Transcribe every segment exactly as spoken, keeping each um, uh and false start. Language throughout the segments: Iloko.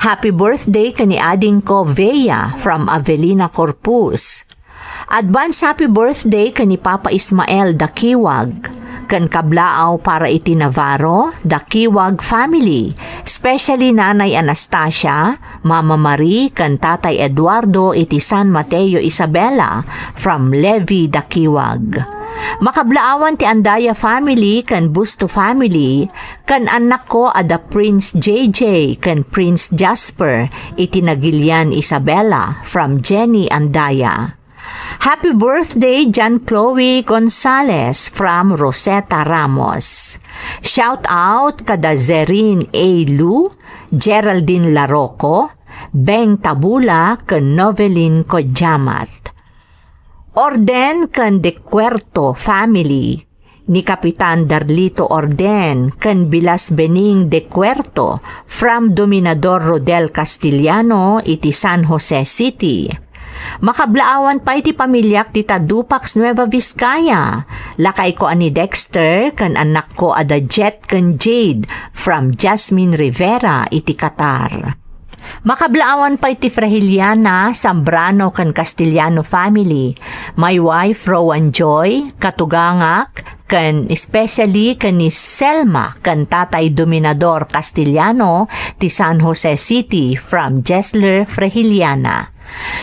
Happy birthday ken ni adingko Vea from Avelina Corpus. Advance happy birthday ken ni Papa Ismael Dakiwag, ken kablaaw para iti Navarro, Dakiwag family, especially Nanay Anastasia, Mama Marie, ken Tatay Eduardo iti San Mateo, Isabela, from Levi Dakiwag. Makablaawan ti Andaya family ken Busto family, ken annakko a da Prince J J ken Prince Jasper iti Nagilian, Isabela, from Jenny Andaya. Happy birthday, John Chloe Gonzalez from Rosetta Ramos. Shout out kada Zerin A. Lu, Geraldine Laroco, Beng Tabula, ken Novelin Kodyamat. Orden ken De Cuerto family ni Kapitan Darlito Orden ken Bilas Bening De Cuerto from Dominador Rodel Castellano iti San Jose City. Makablaawan pay ti pamiliak dita Dupax, Nueva Vizcaya. Lakayko a ni Dexter ken annakko a da Jet ken Jade from Jasmine Rivera iti Qatar. Makablaawan pay ti Frahiliana, Zambrano ken Castellano family. My wife, Rowan Joy, katugangak, ken especially ken ni Selma ken Tatay Dominador Castellano ti San Jose City from Jesler Frahiliana.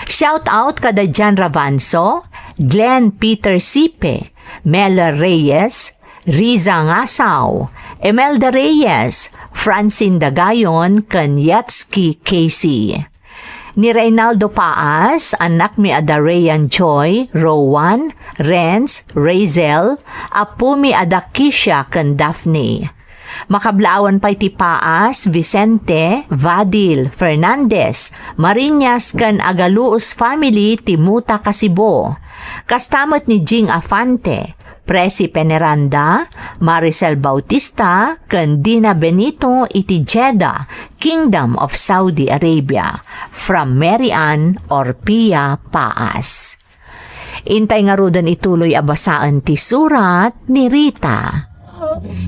Shout out kada Jan Ravanso, Glenn Peter Sipe, Mela Reyes, Riza Ngasaw, Imelda Reyes, Francine Dagayon, ken Yatski Casey. Ni Reynaldo Paas, annakmi a da Rayan Joy, Rowan, Renz, Razel, appomi a da Kisha ken Daphne. Makablaawan pay ti Paas, Vicente, Vadil, Fernandez, Mariñas ken Agaluos family ti Muta, Kasibo. Kasta met ni Jing Afante, Presi Peneranda, Maricel Bautista, ken Dina Benito iti Jeddah, Kingdom of Saudi Arabia. From Mary Ann Orpia Paas. Intay ngaruden ituloy a basaen ti surat ni Rita.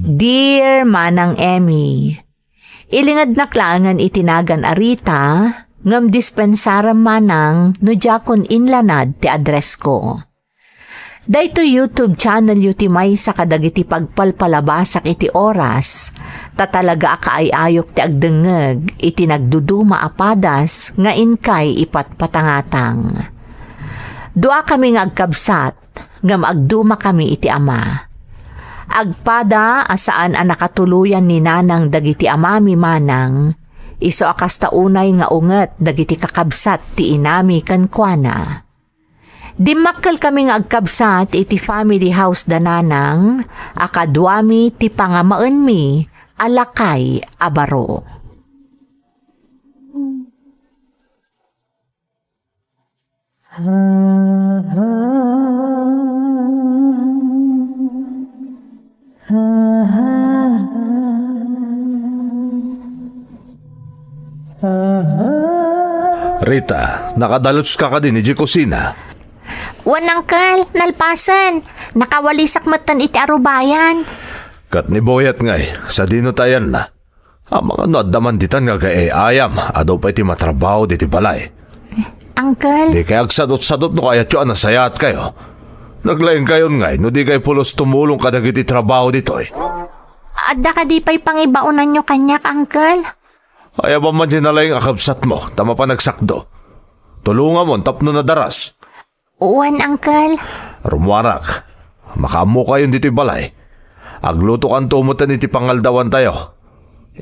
Dear Manang Emmy, ilingednak laengen iti nagan a Rita, ngem dispensarem manang no diakon inlanad ti addressko. Daytoy YouTube channelyo ti maysa kadagiti pagpalpalabasak iti oras, ta talaga a kaay-ayok ti agdengngeg iti nagduduma a padas nga inkay ipatpatangatang. Duakami nga agkabsat, ngem agdumakami iti ama. Agpada a saan a nakatuloyan ni nanang dagiti amami manang, isu a kasta unay nga unget dagiti kakabsat ti inami kenkuana. Dimmakkelkami nga agkabsat iti family house da nanang a kaduami ti pangamaenmi a lakay a baro. Rita, nakadaluska kadi idiay kusina? Wen, Uncle, nalpasen. Nakawalisak metten iti arubayan. Ket ni Boyet ngay, sadino ti ayanna? Amangan no adda man ditan nga agay-ayam, adu pay ti matrabaho ditoy balay. Uncle. Dikay agsadutsadut no kayatyo a nasayaatkayo. Naglaingkayon ngay no dikay pulos tumulong kadagiti trabaho ditoy. Adda kadi pay pangibaonanyo kaniak, Uncle? Ay, awan man diay nalaing a kabsatmo, ta mapan agsakdo. Tulongamon tapno nadaras. Wen, Uncle. Rummuarak, makaammokayon ditoy balay. Aglutokanto metten iti pangaldawantayo.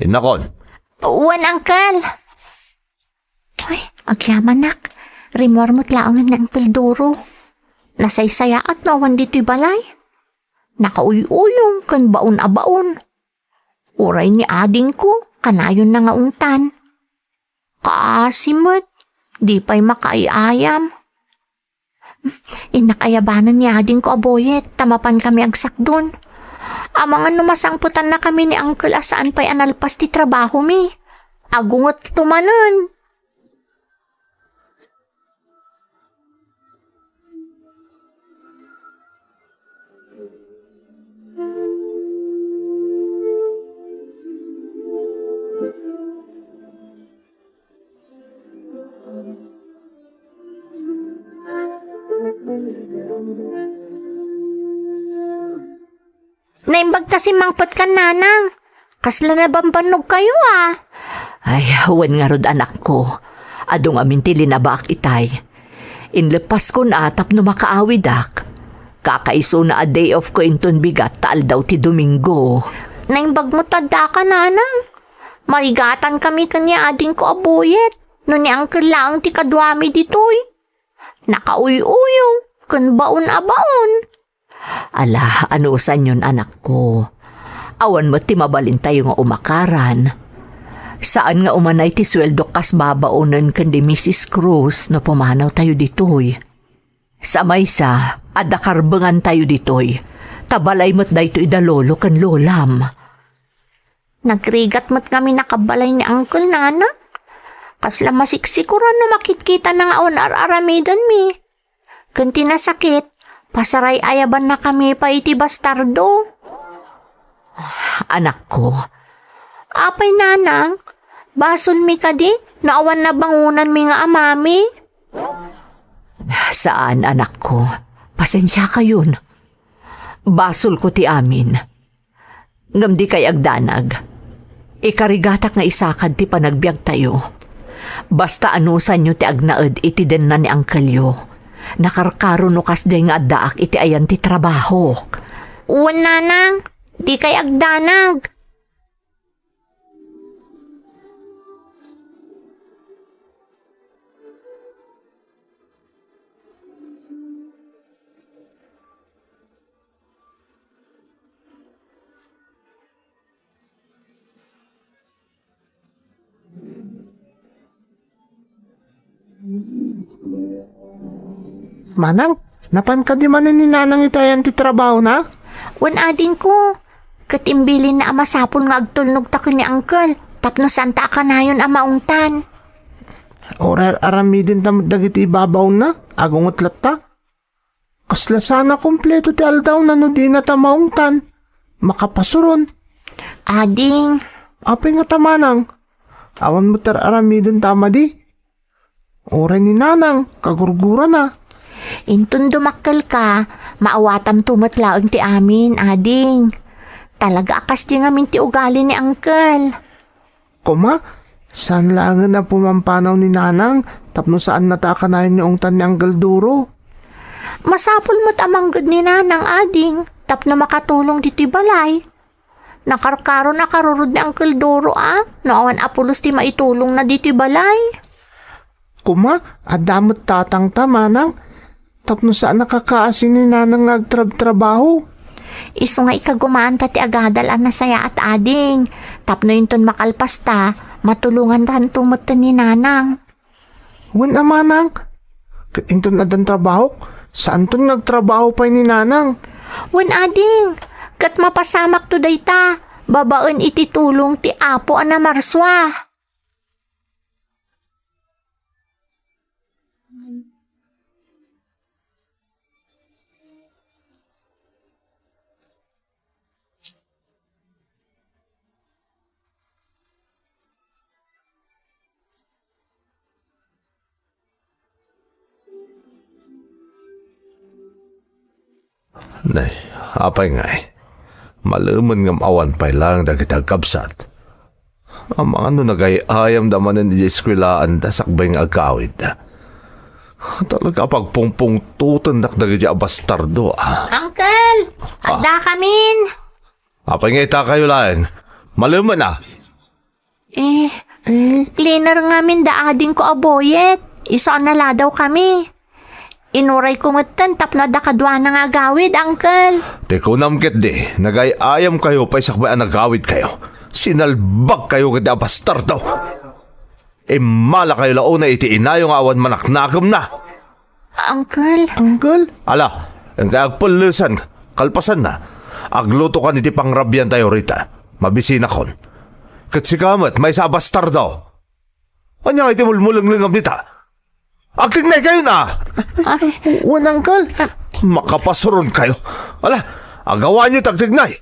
Innakon. Wen, Uncle. Ay, agyamanak. Rimmuar met laengen ni Uncle Doro. Nasaysayaat no awan ditoy balay. Nakauy-uyong ken baon a baon. Uray ni adingko, kanayonna nga ungtan. Kaasi met, di pay makaay-ayam. Innak ayabanen ni adingko a Boyet, ta mapankami agsakdon. Amangan no masangpetannakami ni Uncle a saan pay a nalpas ti trabahomi. Agungetto manen. Naimbag ta simmangpetkan, nanang. Kasla nabambannogkayo, a. Ay, wen ngarud, anakko. Adu ngamin ti linabaak itay. Inleppaskon a tapno makaawidak. Kakaisuna a day off ko inton bigat ta aldaw ti Domingo. Naimbag met ta addaka, nanang. Marigatankami ken ni adingko a Boyet no ni Uncle laeng ti kaduami ditoy. Nakauy-uyong ken baon a baon. Ala, anusanyon, anakko. Awan met ti mabalintayo nga umakaran. Saan nga umanay ti sueldok kas babaonen ken ni Misis Cruz no pumanawtayo ditoy. Sa maysa, adda karbengantayo ditoy. Ta balay met daytoy da lolo ken lolam. Nagrigat met ngamin a kabbalay ni Uncle, nanang. Kasla masiksikuran no makitkitana nga awan ar-aramidenmi. Ken ti nasakit, pasaray-ayabannakami pay iti bastardo. Anakko. Apay, nanang? Basolmi kadi no awan nabangonanmi nga amami? Saan, anakko. Pasensiakayon. Basolko ti amin. Ngem dikay agdanag. Ikarigatak nga isakad ti panagbiagtayo. Basta anusanyo ti agnaed iti denna ni angkelyo. Nakarkaro no kasdiay nga addaak iti ayan ti trabahok. Wen, nanang, dikay agdanag. Manang, napan kadi manen ni Nanang iti ayan ti trabahona? Wen, adingko. Ket imbilinna a masapul nga agtulnogta ken ni Uncle tapno saanta a kanayon a maungtan. Uray aramidenta met dagiti ibabaonna, agunget latta. Kasla saan a kompleto ti aldawna no dinata maungtan. Makapasuron. Ading. Apay ngata, Manang? Awan met ar-aramidenta a madi. Uray ni Nanang, kagurgurana. Inton dumakkelka, maawatamto met laeng ti amin, ading. Talaga a kasdi ngamin ti ugali ni Uncle. Koma, saan laengen a pumampanaw ni Nanang tapno saannata a kanayon nga ungtan ni Uncle Duro? Masapul met a mangged ni Nanang, ading, tapno makatulong ditoy balay. Nakarkaron a karurod ni Uncle Duro a no awan a pulos ti maitulongna ditoy balay. Koma, adda met tatangta, Manang, tapno saan a kakaasi ni Nanang nga agtrabtrabaho. Isu nga ikagumaanta ti agadal a nasayaat, ading, tapno inton makalpasta, matulongantanto metten ni Nanang. Wen a, Manang, ket inton addan trabahok, saanton nga agtrabaho pay ni Nanang. Wen, ading, ket mapasamakto dayta babaen iti tulong ti Apo a namarsua. Nay, apay ngay? Malemen ngem awan pay laeng dagiti agkabsat. Amangan no nagay-ayamda manen idiay eskuelaanda sakbay nga agkawidda. Talaga a pagpungpungtotendak dagiti a bastardo, a. Uncle! Ah. Addakamin! Apay nga itakayo laeng? Malemen a. Eh, eh, cleaner ngamin da adingko a Boyet. Isu a naladawkami. Inurayko metten tapno adda kaduana nga agawid, Uncle. Ti kunam ketdi, nagay-ayamkayo pay sakbay a nagawidkayo. Sinalbagkayo ketdi a bastardo. Immalakayo la unay iti inayo nga awan manaknakemna. Uncle. Uncle? Ala, inkay agpellesan, kalpasanna, aglutokan iti pangrabiantayo rita. Mabisinakon. Ket sika met, maysa a bastardo. Ania nga iti mulmulenglengam dita? Agtignaykayon a! Ay. Wen, Uncle. Makapasuronkayo. Ala, agawaanyo ti agtignay.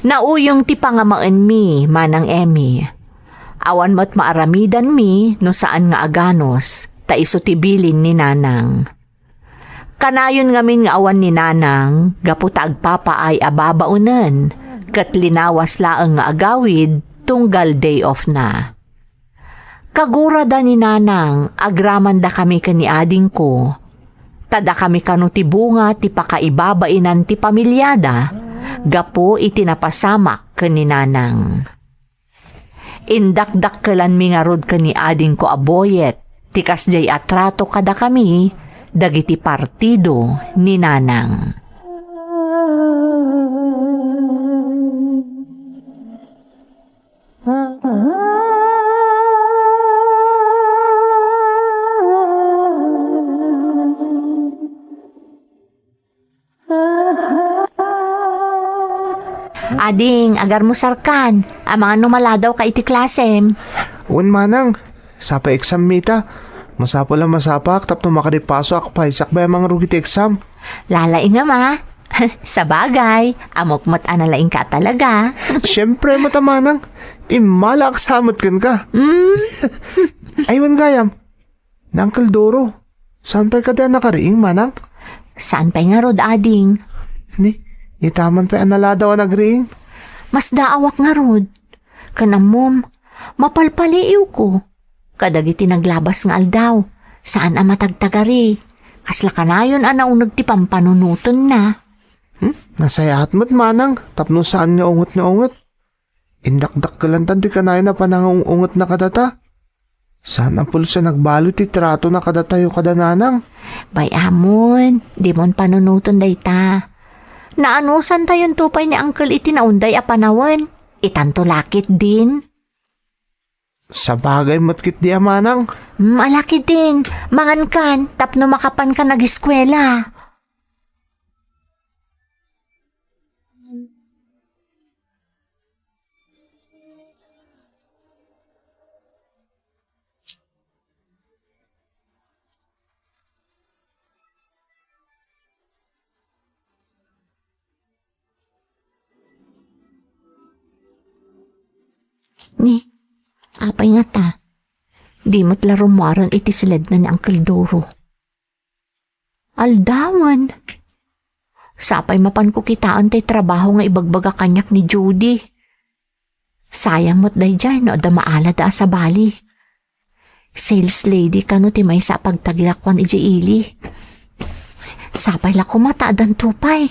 Nauyong ti pangamaenmi, Manang Emmy. Awan met maaramidanmi no saan nga aganus, ta isu ti bilin ni Nanang. Kanayon ngamin nga awan ni Nanang gapu ta agpapaay a babaonen ket linawas laeng nga agawid tunggal day off na. Kagurada ni Nanang agramandakami ken ni adingko, ta dakami kano ti bunga ti pakaibabainan ti pamiliada gapu iti napasamak ken ni Nanang. Indakdakkelanmi ngarud ken ni adingko a Boyet ti kasdiay a trato kadakami dagiti partido ni Nanang. Ading, agarmusarkan. Amangan no maladawka iti klasem. Wen, manang. Sapay exam-mi ita. Masapul a masapak tapno makadipasoak pay sakbay a mangrugi ti exam. Lalaingem a. Sabagay, ammok met a nalaingka talaga. Siempre met a, manang. Immalaak sa met kenka. Mm. Ay, wen gayam. Ni Uncle Doro, saan pay kadi a nakariing, manang? Saan pay ngarud, ading? Ni, ita man pay a naladaw a nagriing? Masdaawak ngarud. Ken ammom, mapalpaliiwko kadagiti naglabas nga aldaw. Saan a matagtagari. Kasla kanayon a nauneg ti pampanunotenna. Hmm? Nasayaat met, manang, tapno saan nga unget nga unget. Indakdakkelantan ti kanayon a panangung-ungetna kadata. Saan a pulso a nagbalo ti tratona kadatayo kada nanang. Bay-amon, dimon panunoten dayta. Naanusantayonto pay ni Uncle iti naunday a panawen. Itanto lakit din. Sabagay met ketdi a manang. Mm, ala ketdin, mangankan tapno makapankan agiskuela. Ni, apay ngata? Di met la rummuaren iti siledna ni Uncle Doro. Aldawen. Sapay mapanko kitaen tay trabaho nga ibagbaga kaniak ni Judy. Sayang met daydiay no adda maalada a sabali. Sales lady kano ti maysa a pagtagilakuan idiay ili. Sapay la koma ta addanto pay.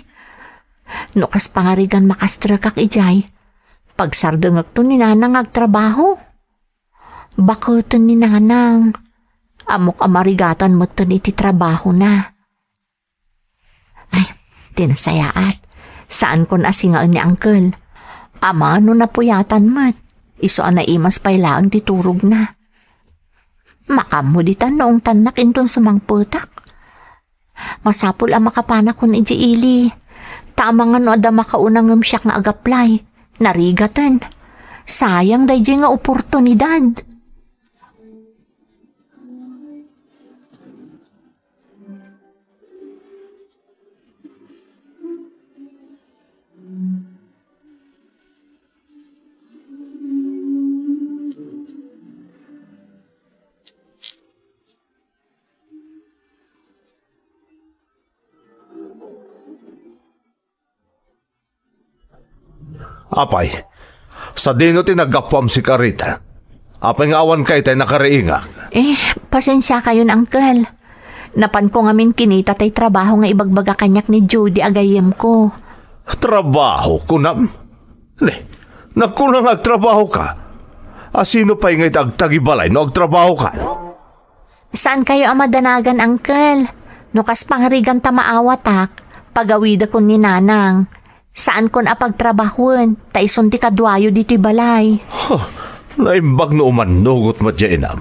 No kas pangarigan makastrekak idiay, pagsardengekto ni Nanang nga agtrabaho. Baketen ni Nanang. Ammok a marigatan metten iti trabahona. Ay, ti nasayaat. Saankon a singaen ni Uncle. Amangan no napuyatan met. Isu a naimas pay laeng ti turogna. Makaammo ditan no ungtannak inton sumangpetak. Masapul a makapanakon idiay ili. Ta amangan no adda makauna ngem siak nga agaplay. Narigaten. Sayang daydiay nga oportunidad. Apay, sadino ti naggapuam sika, Rita? Apay nga awanka itay nakariingak? Eh, pasensiakayon, Uncle. Napanko ngamin kinita tay trabaho nga ibagbaga kaniak ni Judy a gayyemko. Trabaho, kunam? Ne, nagkuna nga agtrabahoka. A sino pay nga ita agtagibalay no agtrabahoka? Saankayo a madanagan, Uncle. No kas pangarigan ta maawatak, pagawidakon ni Nanang. Saankon a pagtrabahoen, ta isun ti kaduayo ditoy balay. Huh, naimbag no umannugot met diay, inam.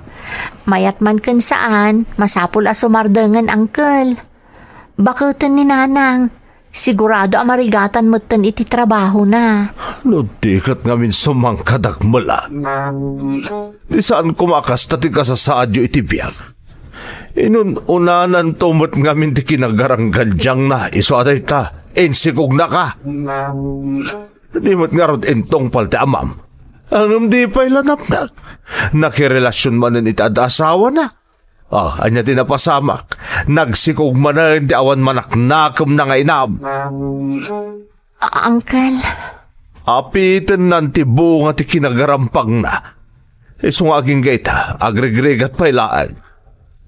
Mayat man ken saan, masapul a sumardengen, Uncle. Baketen ni Nanang, sigurado a marigatan metten iti trabahona. No di ket ngamin sumangkadak mela. Di saan koma kasta ti kasasaadyo iti biag. Inun-unananto met ngamin ti kinagaranggaldiangna isu a dayta, insikognaka. Di met ngarud intungpal ti amam. Ngem di pay la napnek. Nakirelasion manen iti adda asawana. Ah, ania ti napasamak? Nagsikog manen ti awan manaknakemna nga inam. A-, Uncle. Apitennan ti bunga ti kinagarampagna. Isu nga agingga ita, agrigrigat pay laeng.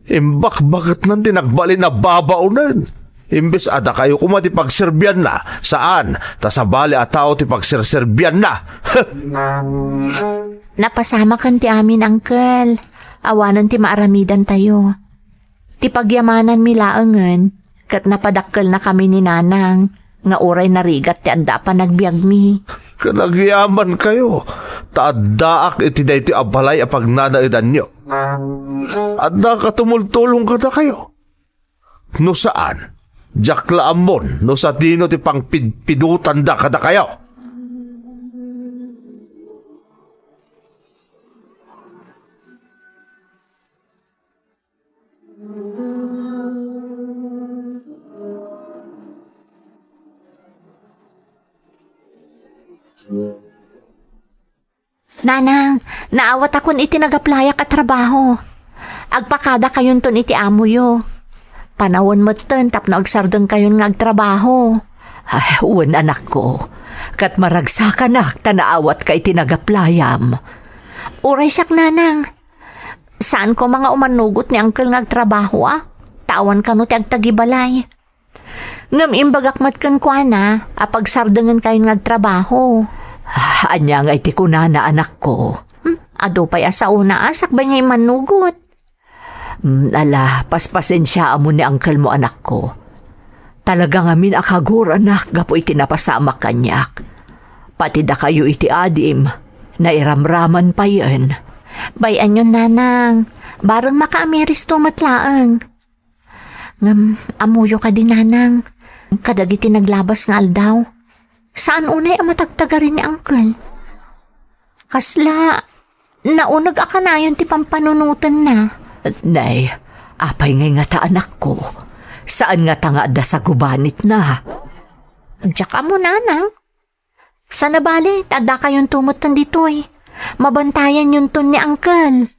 Imbakbaketnan ti nagbalin a babaonen. Imbes a dakayo koma ti pagserbianna, saan, ta sabali a tao ti pagserserbianna. Napasamaken ti amin, Uncle. Awanen ti maaramidantayo. Ti pagyamananmi laengen, ket napadakkelnakami ni Nanang, nga uray narigat ti adda a panagbiagmi. Ket agyamankayo, ta addaak iti daytoy a balay a pagnanaedanyo. Addaak a tumultulong kadakayo. No saan, diak la ammon no sadino ti pangpidpidutanda kadakayo. Nanang, naawatakon iti nagaplayak a trabaho. Agpakadakayonton iti amoyo. Panawen metten tapno agsardengkayon nga agtrabaho. Ay, wen, anakko. Ket maragsakanak ta naawatka iti nagaplayam. Uray siak, Nanang. Saan koma nga umanugot ni Uncle nga agtrabahoak, ta awan kano ti agtagibalay. Ngem imbagak met kenkuana a pagsardengenkayon nga agtrabaho. Ah, ania nga iti kunana, anakko? Hmm, adu pay a saona a sakbay nga immanugot. Hmm, ala, paspasensiaamon ni uncle mo, anakko. Talaga ngamin a kaguranak gapu iti napasamak kaniak. Pati dakayo iti adim, nairamraman payen. Bay-anyon, Nanang. Bareng makaamiristo met laeng. Ngem, ammoyo kadi, Nanang, kadagiti naglabas nga aldaw, saan unay a matagtagari ni Uncle? Kasla, nauneg a kanayon ti pampanunotenna. Nay, apay ngay ngata, anakko? Saan ngata nga adda sagubanitna? Diak ammo, Nanang. Sana bale, ta addakayonto metten ditoy. Mabantayanyonton ni Uncle.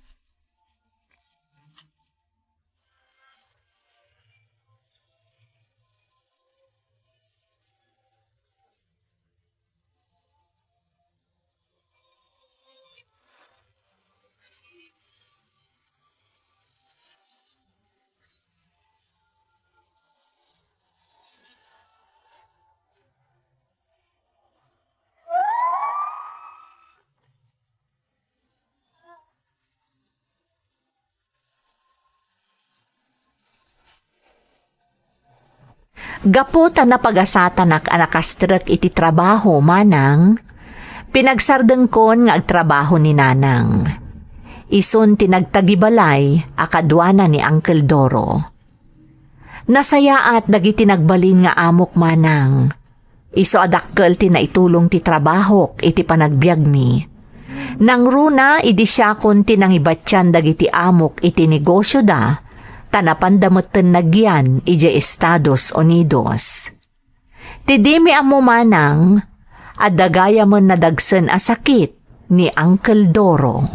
Gapu ta napagasatanak a nakastrek iti trabaho, manang, pinagsardengkon nga agtrabaho ni nanang. Isun ti nagtagibalay a kaduana ni Uncle Doro. Nasayaat dagiti nagbalin nga amok, manang. Isu a dakkel ti naitulong ti trabahok iti panagbiagmi. Nangruna idi siakon ti nangibatian dagiti amok iti negosioda, ta napanda metten nagyan idiay Estados Unidos. Ti dimi ammo manang, adda gayamen nadagsen a sakit ni Uncle Doro.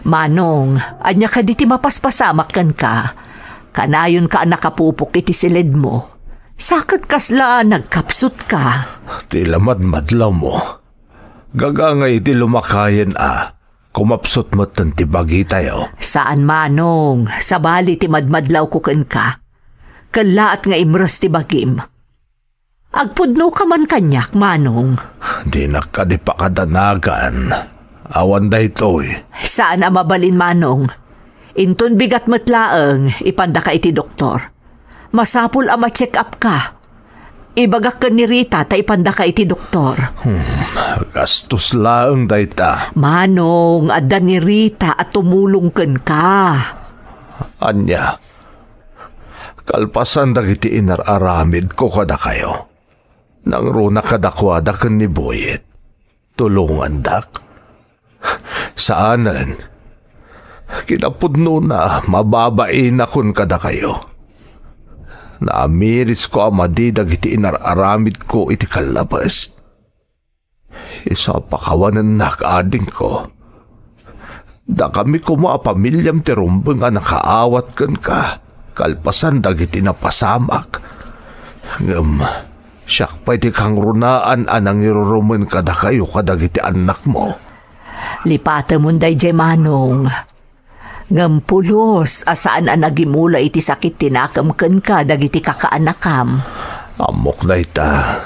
Manong, ania kadi ti mapaspasamak kenka? Kanayonka a nakapupok iti siledmo. Sa ket kasla nagkapsutka. Ti la madmadlawmo. Gagangay iti lumakayen a kumapsut metten ti bagitayo. Saan, manong, sabali ti madmadlawko kenka. Kellaat nga imres ti bagim. Agpudnoka man kaniak, manong. Dinak kadi pakadanagan. Awan daytoy. Saan a mabalin, manong. Inton bigat met laeng, ipandaka iti doktor. Masapul a ma-check up ka. Ibagak ken ni Rita ta ipandaka iti doktor. Hmm, gastos laeng dayta. Manong, adda ni Rita a tumulong kenka. Ania? Kalpasan dagiti inar-aramidko kadakayo, nangruna kadakuada ken ni Boyet. Tulongandak. Saanen. Kinapudnona, mababainakon kadakayo. Naamirisko a madi dagiti inar-aramidko iti kallabes. Isu a pakawanennak, adingko. Dakami koma a pamiliam ti rumbeng a nakaawat kenka, kalpasan dagiti napasamak. Ngem siak pay ti kangrunaan a nangirurumen kadakayo kadagiti annakmo. Lipatemon daydiay, Manong. Ngem pulos a saan a nagimula iti sakit ti nakem kenka dagiti kakaanakam. Ammok dayta.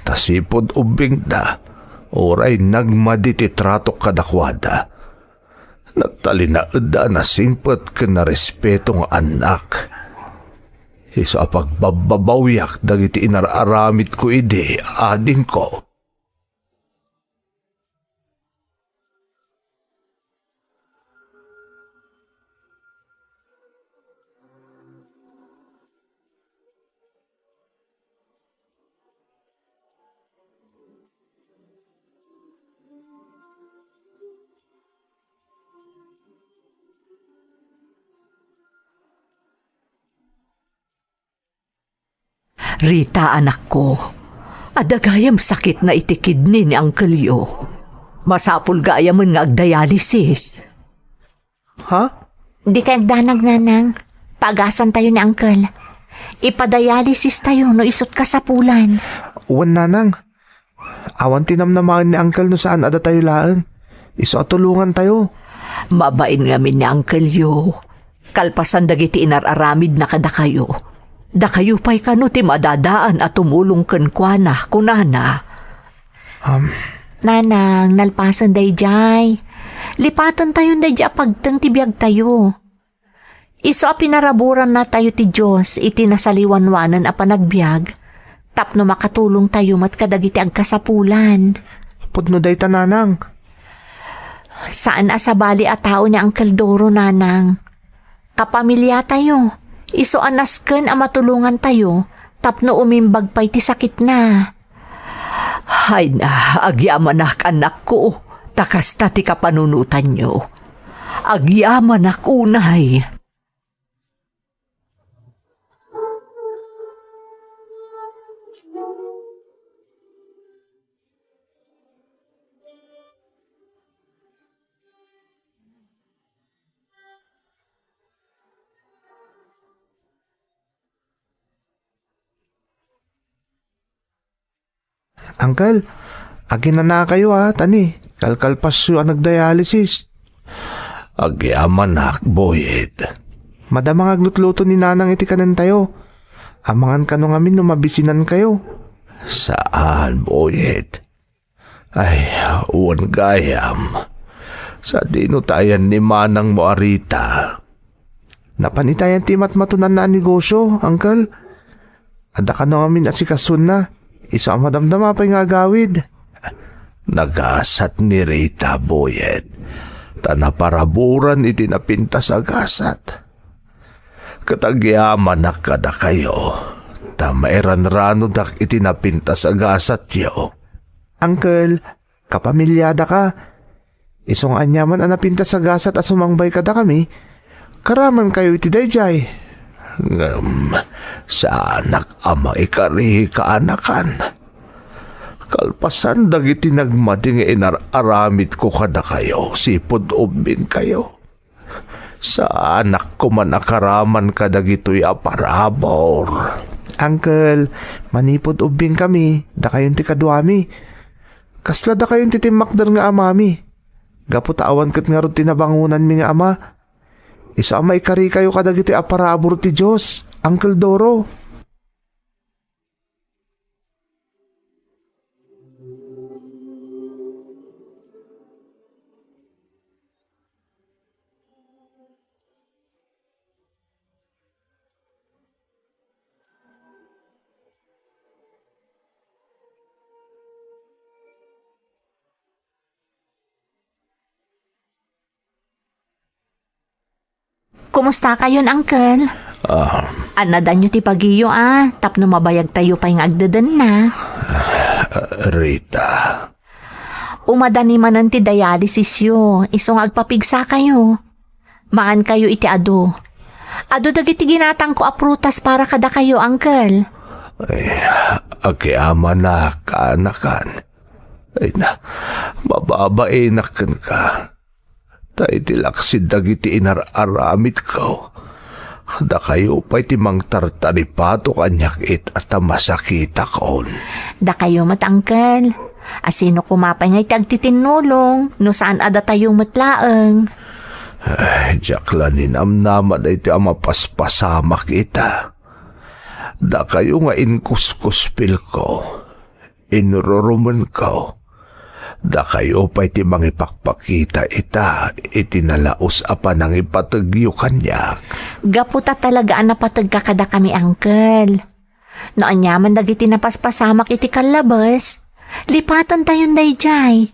Ta sipud ubbingda, uray nagmadi ti tratok kadakuada, nagtalinaedda a nasingpet ken narespeto nga annak. Isu a pagbabbabawiak dagiti inar-aramidko idi, adingko. Rita, anakko, adda gayam sakitna iti kidney ni angkelyo. Masapul gayamen nga agdialysis. Ha? Dikay agdanag, Nanang. Paagasantayo ni Angkel. Ipadialysis tayo no isut' kasapulan. Wen, Nanang. Awan ti namnamaen ni Angkel no saan a datayo laeng. Isu a tulongantayo. Mabain ngamin ni angkelyo. Kalpasan dagiti inar-aramidna kadakayo, dakayo pay kano ti madadaan a tumulong kenkuana, kunana. Um. Nanang, nalpasen daydiay. Lipatentayon daydiay a pagteng ti biagtayo. Isu a pinaraburannatayo ti Dios iti nasaliwanwanen a panagbiag, tapno makatulongtayo met kadagiti agkasapulan. Pudno dayta, Nanang. Saan a sabali a tao ni Angkel Doro, Nanang. Kapamiliatayo, isu a nasken a matulongantayo tapno umimbag pay ti sakitna. Hayna, agyamanak, annakko, ta kasta ti kapanunotanyo. Agyamanak unay. Angkel, aginanakayo a, tani, kalkalpasyo a nagdialysis. Agyamanak, Boyet. Madama nga aglutluto ni Nanang iti kanentayo. Amangan kano ngamin no mabisinankayo. Saan, Boyet. Ay, wen gayam. Sadino ta ayan ni manangmo a Rita? Napan itayan ti matmatonanna a negosyo, Angkel. Adda kano ngamin asikasonna. Isu a madamdama pay nga agawid. Nagasat ni Rita, Boyet. Ta naparaburan iti napintas a gasat. Ket agyamanak kadakayo, ta mairanranodak iti napintas a gasatyo. Angkel, kapamiliada ka. Isu nga aniaman a napintas a gasat a sumangbay kadakami, karamankayo iti daydiay. Ngem saanak a maikari kaanakan. Kalpasan dagiti nagmadi nga inar-aramidko kadakayo, sipud ubbingkayo. Saanak koma a karaman kadagitoy a parabur. Angkel, manipud ubbingkami, dakayon ti kaduami. Kasla dakayon ti timmakder nga amami. Gapu ta awan ket ngarud ti nabangonanmi nga ama. Isu a maikarikayo kadagitoy a parabur ti Dios, Angkel Doro. Kumusta kayon, Uncle? Ah. Annadanyo ti bagiyo, a, tapno mabayagtayo pay nga agdedenna. Rita. Umadani manen ti dialysisyo, isu nga agpapigsakayo. Maankayo iti adu. Adu dagiti ginatangko a prutas para kadakayo, Uncle. Ay, agyamanak, kaanakan. Ay na, mababainak kenka. Ta iti laksid dagiti inar-aramidko, dakayo pay ti mangtartaripato kaniak ita ta masakitakon. Dakayo met, Uncle. A, sino koma pay nga iti agtitinnulong no saan a datayo met laeng? Ay, diak la ninamnama daytoy a mapaspasamak ita. Dakayo nga inkuskuspilko, inrurumenko, dakayo pay ti mangipakpakita ita iti nalaus a panangipategyo kaniak. Gapu ta talaga a napategka kadakami, Uncle. No aniaman dagiti napaspasamak iti kallabes, lipatentayon daydiay.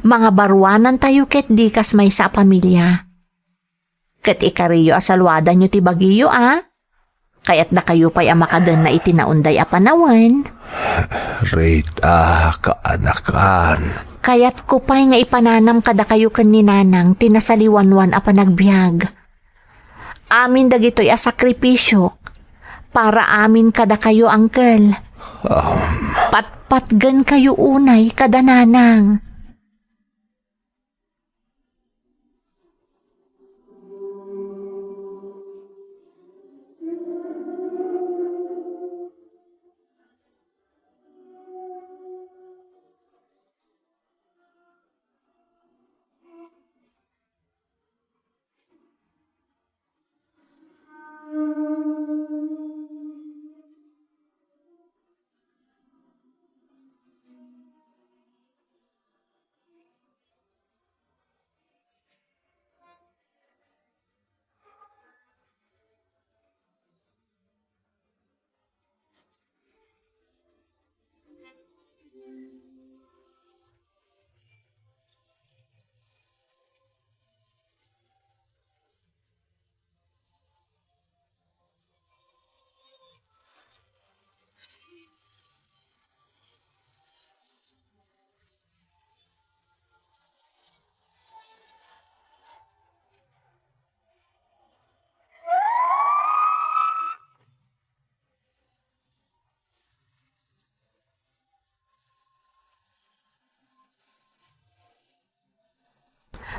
Mangabaruanantayo ketdi kas maysa a pamilia. Ket ikariyo a saluadanyo ti bagiyo, a? Kayatdakayo pay a makadenna iti naunday a panawen. Rita, kaanakan. Kayatko pay nga ipananam kadakayo ken ni Nanang ti nasaliwanwan a panagbiag. Amin dagitoy a sakripisiok para amin kadakayo, Uncle. Um. Patpatgenkayo unay kada Nanang.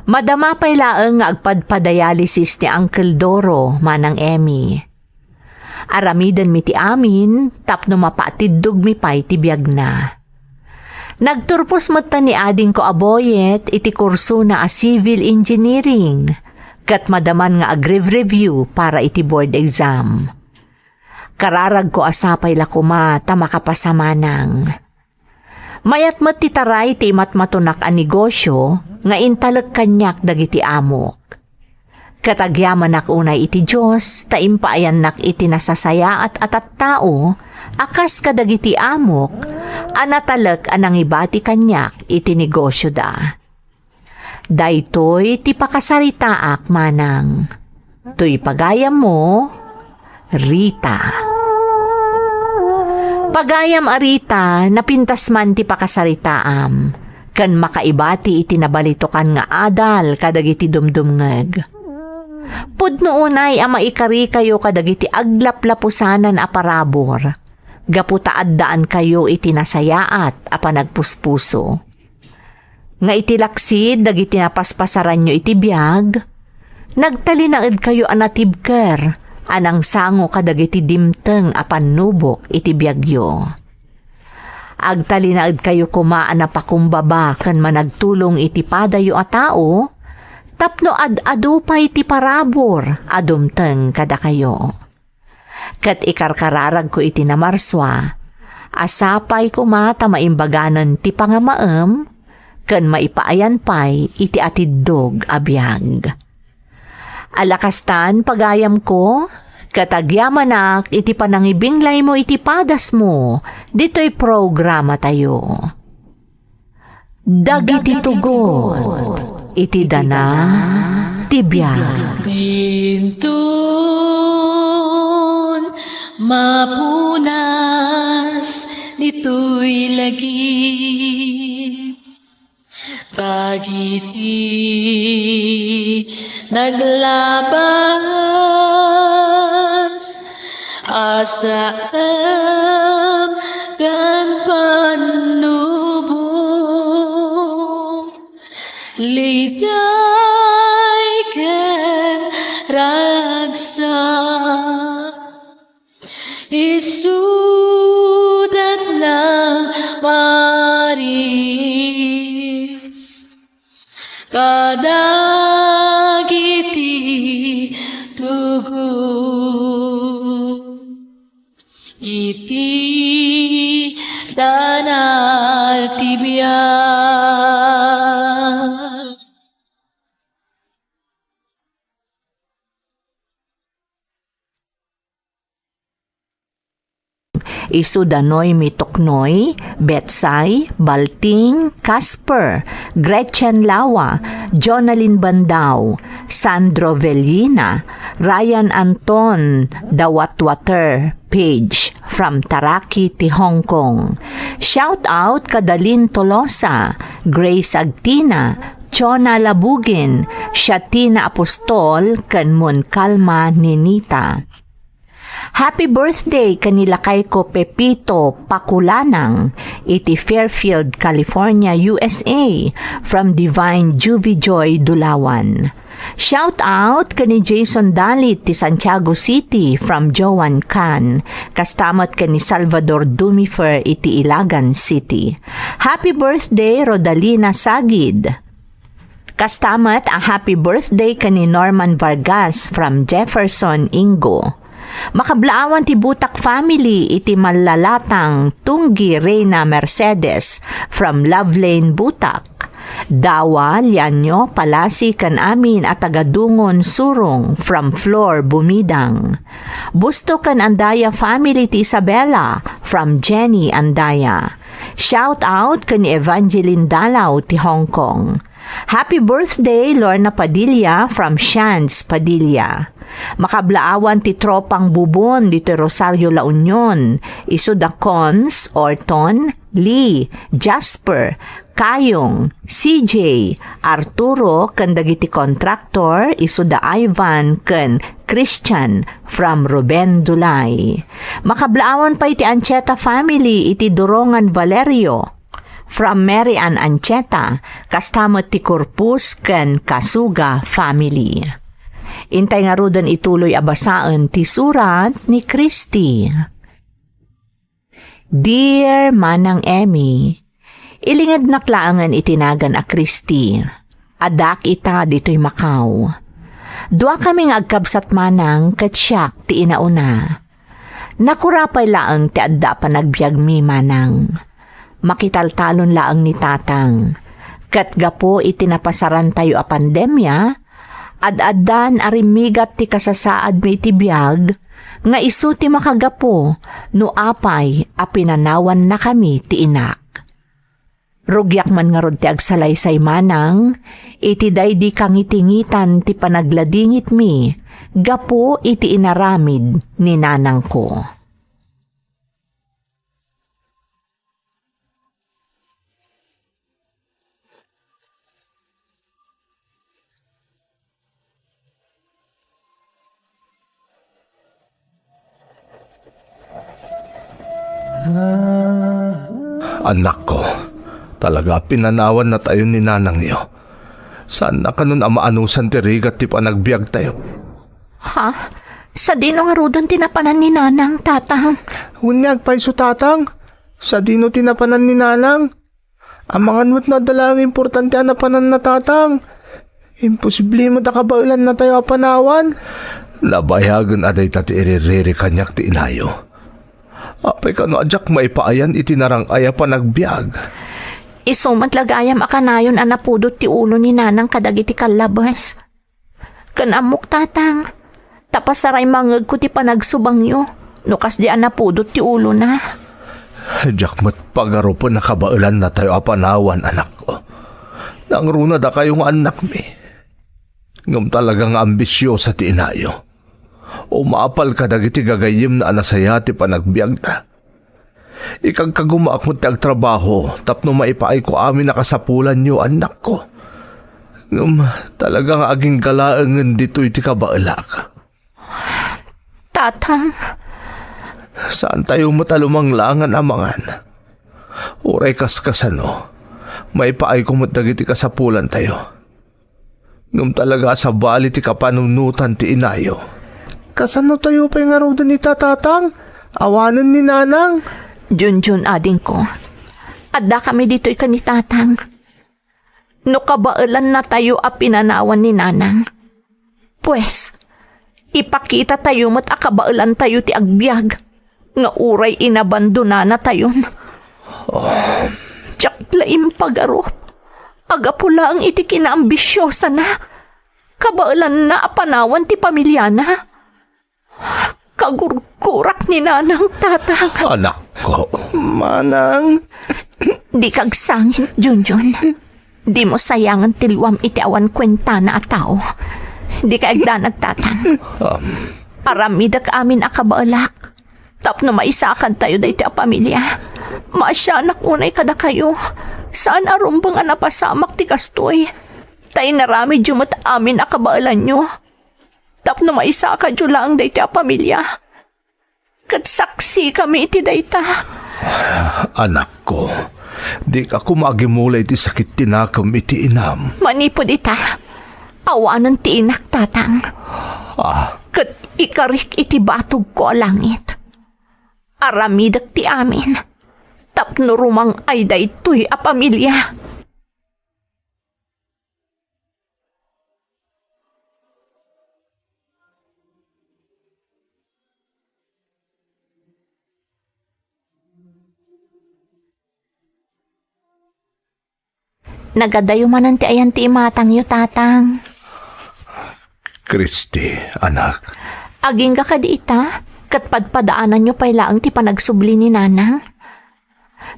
Madama pay laeng nga agpadpadialysis ni Uncle Doro, Manang Emmy. Aramidenmi ti amin tapno mapaatiddogmi pay ti biagna. Nagturpos metten ni adingko a Boyet iti kursona a civil engineering, ket madaman nga agrev-review para iti board exam. Kararagko a sapay la koma ta makapasa Manang. Mayat met ti taray ti imatmatonak a negosio nga intalek kaniak dagiti amok. Ket agyamanak unay iti Dios ta impaayannak iti nasasayaat a tattao a kas kadagiti amok a natalek a nangibati kaniak iti negosioda. Daytoy ti pakasaritaak, Manang. Toy pagayammo, Rita. Pagayam a Rita, napintas man ti pakasaritaam, ken makaibati iti nabalitokan nga adal kadagiti dumdumngeg. Pudno unay a maikarikayo kadagiti aglaplapusanan a parabur, gapu ta addaankayo iti nasayaat a panagpuspuso. Nga iti laksid dagiti napaspasaranyo iti biag, nagtalinaedkayo a natibker a nangsango kadagiti dimteng a pannubok iti biagyo. Agtalinaedkayo koma a napakumbaba ken managtulong iti padayo a tao tapno ad-adu pay ti parabur a dumteng kadakayo. Ket ikarkararagko iti namarsua a sapay koma ta maimbaganen ti pangamaem ken maipaayan pay iti atiddog a biag. Ala kastan, pagayamko, ket agyamanak iti panangibinglaymo iti padasmo ditoy programatayo. Dagiti tugot iti dana ti biag. Pinto. Mapunas ditoy lagip dagiti naglabas a saem ken pannubo, liday ken ragsak. Isudat nang maris kadagiti tugot iti danal ti biag. Isu da Noemi Toknoy, Betsay, Balting, Casper, Gretchen Lawa, Jonalyn Bandao, Sandro Vellina, Ryan Anton, The Watwater Page from Taraki ti Hong Kong. Shout out kada Lynn Tolosa, Grace Agtina, Chona Labugin, Shatina Apostol, ken Mon Kalma Ninita. Happy birthday ken ni lakayko Pepito Pakulanang iti Fairfield, California, U S A, from Divine Juvie Joy Dulawan. Shout out ken ni Jason Dalit ti Santiago City from Joan Can, kasta met ken ni Salvador Dumifer iti Ilagan City. Happy birthday, Rodalina Sagid! Kasta met a happy birthday ken ni Norman Vargas from Jefferson, Ingo. Makablaawan ti Butak family iti Mallalatang, Tunggi Reina Mercedes from Lovelane, Butak. Dawa, Lianyo, Palasi ken amin a taga Dungon, Surong from Flor Bumidang. Busto ken Andaya family ti Isabela from Jenny Andaya. Shout out ken ni Evangeline Dalaw ti Hong Kong. Happy birthday, Lorna Padilla from Shans Padilla. Makablaawan ti tropang Bubon ditoy Rosario, La Union. Isu da Cons, Orton, Lee, Jasper, Kayong, C J, Arturo, ken dagiti kontraktor, isu da Ivan ken Christian from Ruben Dulay. Makablaawan pay ti Ancheta family iti Durongan, Valerio. From Mary Ann Ancheta, kasta met ti Corpus ken Kasuga family. Intay ngaruden ituloy a basaen ti surat ni Christy. Dear Manang Emmy, ilingednak laengen iti nagan a Christy. Addak ita ditoy Macau. Duakami nga agkabsat manang ket siak ti inauna. Nakurapay laeng ti adda a panagbiagmi manang. Makitaltalon laeng ni Tatang. Ket gapu iti napasarantayo a pandemia, ad-addan a rimmigat ti kasasaadmi iti biag nga isu ti makagapu no apay a pinanawannakami ti inak. Rugiak man ngarud ti agsalaysay manang iti daydi kangitingitan ti panagladingitmi gapu iti inaramid ni nanangko. Annakko, talaga a pinanawannatayo ni nanangyo. Saanna kanon a maanusan ti rigat ti panagbiagtayo. Ha? Sadino ngaruden ti napanan ni nanang, tatang? Wen nga agpayso, tatang. Sadino ti napanan ni nanang? Amangan met no adda laeng importante a napananna, tatang. Imposible met a kabaelannatayo a panawan. Nabayagen a dayta ti iririri kaniak ti inayo. Apay kano a diak maipaayan iti narang-ay a panagbiag? Isu met la gayam a kanayon a napudot ti ulo ni nanang kadagiti kallabes. Ken ammok, tatang, ta pasaray mangngegko ti panagsubangyo no kasdi a napudot ti ulona. Diak met pagarupen a kabaelannatayo a panawan, anakko. Nangruna dakayo nga annakmi. Ngem talaga nga ambisiosa ti inayo. Umapal kadagiti gagayyemna a nasayaat ti panagbiagda. Ikagkagumaak met ti agtrabaho tapno maipaayko amin a kasapulanyo, annakko. Ngem talaga nga agingga laengen ditoy ti kabaelak. Tatang. Saantayo met a lumanglangan a mangan. Uray kaskasano, maipaayko met dagiti kasapulantayo. Ngem talaga a sabali ti kapanunotan ti inayo. Kasano tayo pay ngaruden ita, Tatang? Awanen ni Nanang? Junjun, adingko. Addakami ditoy ken ni Tatang. No kabaelannatayo a pinanawan ni Nanang, pues, ipakitatayo met a kabaelantayo ti agbiag nga uray inabandonanatayon. Diak la impagarup a gapu laeng iti kinaambisiosana, kabaelanna a panawan ti pamiliana. Kagurgurak ni Nanang, Tatang. Anakko. Manang. Dika agsangit, Junjun. Dimo sayangen ti luam iti awan kuentana a tao. Dika agdanag, Tatang. Um. Aramidek amin a kabaelak. Tapno maisakantayo daytoy a pamilia. Maasianak unay kadakayo. Saan a rumbeng a napasamak ti kastoy. Ta inaramidyo met amin a kabaelanyo. Tapno maisakadyo laeng daytoy a pamilia. Ket saksikami iti dayta. Anakko, dika koma agimula iti sakit ti nakem iti inam. Manipud ita, awanen ti inak, Tatang. Ah. Ket ikarik iti batogko a langit. Aramidek ti amin, tapno rumang-ay daytoy a pamilia. Nagadayo manen ti ayan ti imatangyo, Tatang. Kristi, anak. Agingga kadi ita, ket padpadaananyo pay laeng ti panagsubli ni Nanang.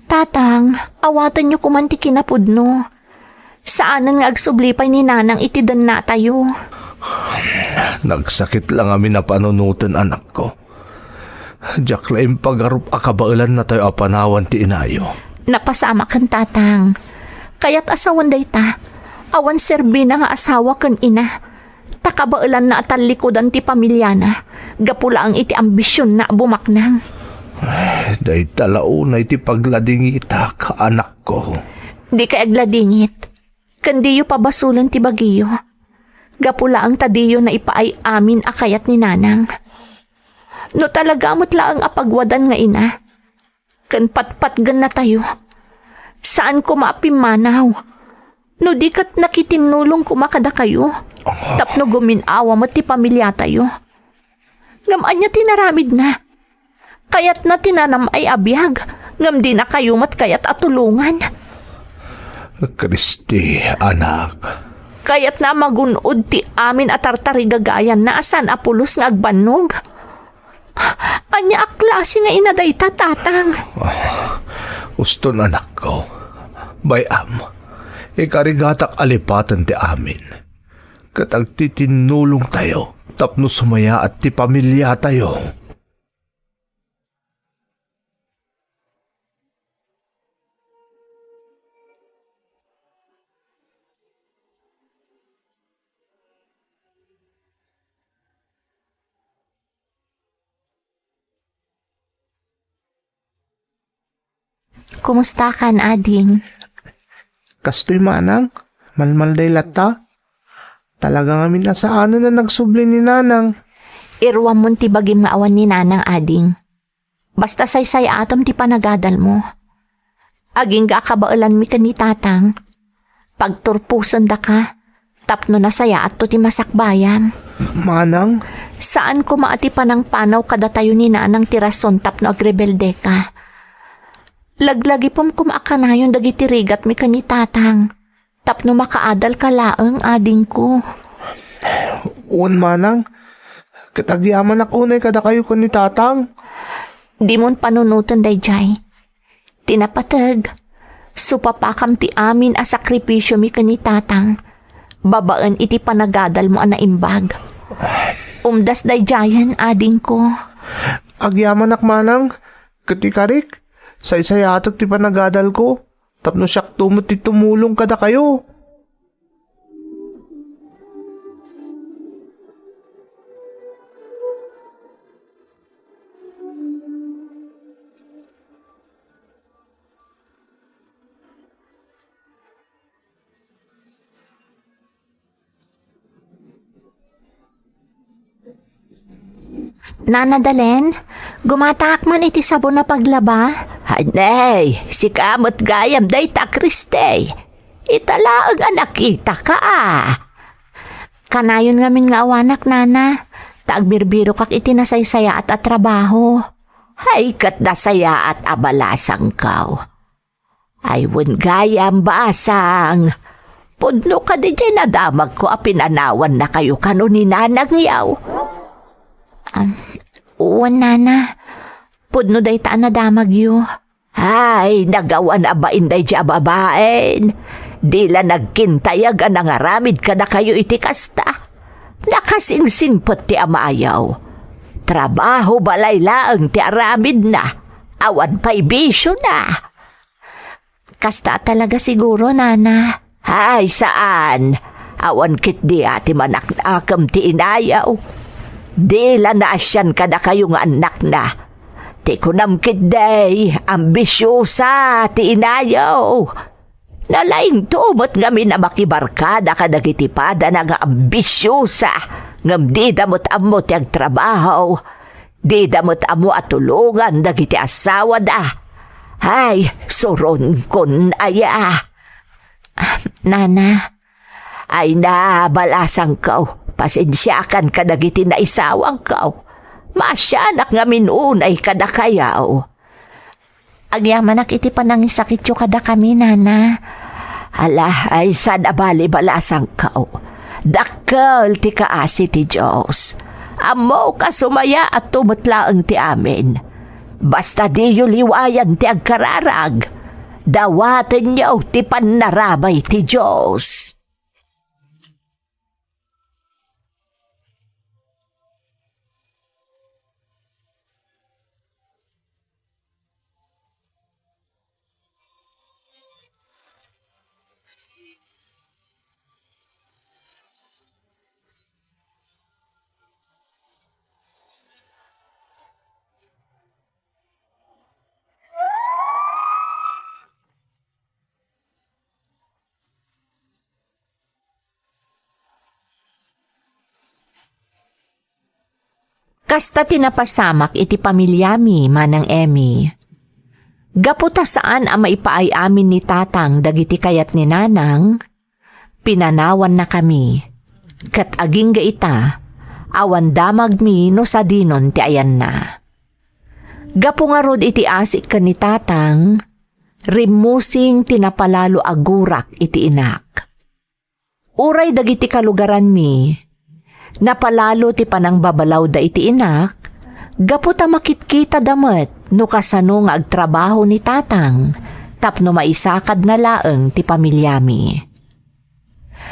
Tatang, awatenyo koman ti kinapudno. Saanen nga agsubli pay ni Nanang iti dennatayo. Nagsakit la ngamin a panunoten, anakko. Diak la impagarup a kabaelannatayo a panawan ti inayo. Napasamaken, Tatang. Kayat a sawen dayta, awan serbina nga asawa ken ina. Ta kabaelanna a tallikudan ti pamiliana, gapu laeng iti ambisionna a bumaknang. Ay, dayta la unay ti pagladingitak, anakko. Dikay agladingit, ken diyo pabasolen ti bagiyo. Gapu laeng ta diyo naipaay amin a kayat ni Nanang. No talaga met laeng a pagwadan nga ina, ken patpatgennatayo. Saan koma a pimmanaw. No di ket nakitinnulong koma kadakayo, tapno gumin-awa met ti pamiliatayo. Ngem ania ti naramidna? Kayatna ti nanam-ay a biag, ngem dinakayo met kayat a tulongan. Kristi, anak. Kayatna a magun-od ti amin a tartarigagayanna a saan a pulos nga agbannog. Ania a klase nga ina dayta, Tatang? Ah, uston, anakko. Bay-am, ikarigatak a lipaten ti amin. Ket agtitinnulongtayo tapno sumayaat ti pamiliatayo. Kumustakan, ading? Kastoy, manang, malmalday latta. Talaga ngamin a saanen a nagsubli ni Nanang. Iruammon ti bagim nga awan ni Nanang, ading. Basta saysayaatem ti panagadalmo. Agingga a kabaelanmi ken ni Tatang, pagturposendaka tapno nasayaatto ti masakbayam. Manang? Saan koma a ti panangpanaw kadatayo ni Nanang ti rason tapno agrebeldeka. Laglagipem koma a kanayon dagiti rigatmi ken ni Tatang tapno makaadalka laeng, adingko. Wen, manang, ket agyamanak unay kadakayo ken ni Tatang. Dimon panunoten daydiay. Ti napateg, supapakam ti amin a sakripisiomi ken ni Tatang babaen iti panagadalmo a naimbag. Umdas daydiayen, adingko. Agyamanak manang, ket ikarik, saysayaatek ti panagadalko, tapno siakto met ti tumulong kadakayo. Nana Dalen, gumataak man iti sabon a paglaba? Ay, nay, sika met gayam dayta, Kristi. Ita laeng a nakitaka. Kanayon ngamin nga awanak, Nana, ta agbirbirokak iti nasaysayaat a trabaho. Ay, ket nasayaat a balasangko. Ay, wen gayam, basang. Pudno kadi diay nadamagko a pinanawannakayo kano ni nanangyo? Am, wen, Nana. Pudno dayta a nadamagyo. Ay, nagawan a bain daydiay a babaen. Di la nagkintayag a nangaramid kadakayo iti kasta. Nakasingsingpet ti amayo. Trabaho balay laeng ti aramidna. Awan pay bisiona. Kasta talaga siguro, Nana. Ay, saan. Awan ketdi a ti manaknakem ti inayo. Di la naasian kadakayo nga annakna. Ti kunam ketdi, ambisiosa ti inayo. Nalaingto met ngamin a makibarkada kadagiti padana nga ambisiosa, ngem dida met ammo ti agtrabaho. Dida met ammo a tulongan dagiti asawada. Ay, suronkon aya. Nana. Ay na, balasangko, pasensiakan kadagiti naisawangko. Maasianak ngamin unay kadakayo. Agyamanak iti panangisakityo kadakami, Nana. Ala, ay saan a bali, balasangko. Dakkel ti kaasi ti Dios. Ammok a sumayaatto met laeng ti amin. Basta diyo liwayan ti agkararag. Dawatenyo ti pannarabay ti Dios. Kasta ti napasamak iti pamiliami, Manang Emmy. Gapu ta saan a maipaay-amin ni Tatang dagiti kayat ni Nanang, pinanawannakami. Ket agingga ita, awan damagmi no sadinon ti ayanna. Gapu ngarud iti asik ken ni Tatang, rimmusing ti napalalo a gurak iti inak. Uray dagiti kalugaranmi, napalalo ti panangbabalawda iti inak, gapu ta makitkitada met no kasano nga agtrabaho ni Tatang tapno maisakadna laeng ti pamiliami.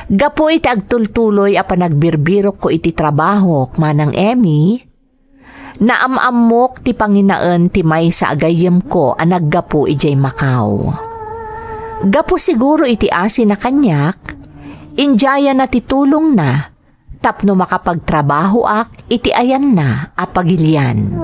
Gapu iti agtultuloy a panagbirbirokko iti trabahok, Manang Emmy, naam-ammok ti panginaen ti maysa a gayyemko a naggapu idiay Macau. Gapu siguro iti asina kaniak, indiayana ti tulongna tapno makapagtrabahoak iti ayanna a pagilian.